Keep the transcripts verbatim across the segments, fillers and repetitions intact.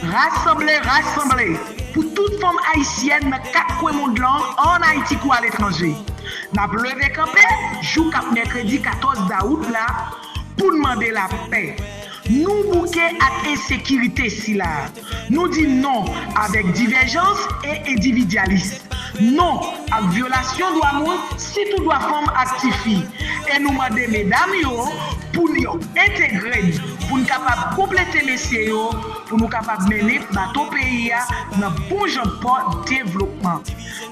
Rasanble, rasanble pou tout fanm ayisyèn nan kat kwen mond lan, ann Ayiti kou aletranje. N ap leve kanpe jou k ap mèkredi katòz dawout la pou n mande lapè. Nou bouke ak ensekirite sila. Nou di non avèk divèjans e endividyalis. Non ak vyolasyon dwa moun, sitou dwa fanm ak tifi. E nou mande medam yo pou yo entegre n, pou n kapab konplete mesye yo, pou nou kapab mennen bato peyi a nan bon jan pò devlopman.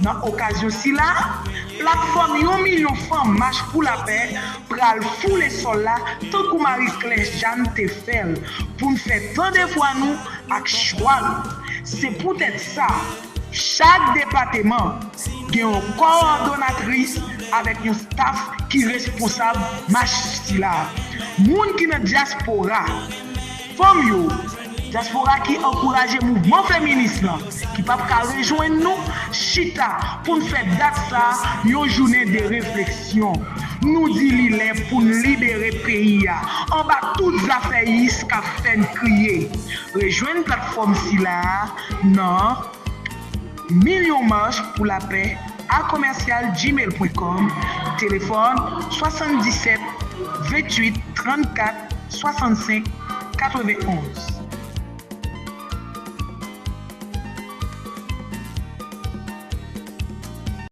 Nan okazyon sila, platfòm yon milyon fanm Mach pou Lapè pral foule sòl la tankou Marie Claire Jeanne te fè l, pou n fè tande vwa nou ak chwa nou. Se poutèt sa, chak depateman gen yon kowòdonatris avèk yon staf ki responsab mach sila. Moun ki nan dyaspora, fanm yo, dyaspora ki ankouraje mouvman feminis lan, ki p ap ka rejwenn nou, chita pou n fè dat sa yon jounen de refleksyon. Nou di li lè pou n libere peyi a anba tout zafèyis k ap fè n kriye. Rejwenn platfòm sila a nan Milyon Mach pou Lapè a commercial gmail point com, telefòn swasanndisèt venntuit trannkat swasannsenk katrevenonz.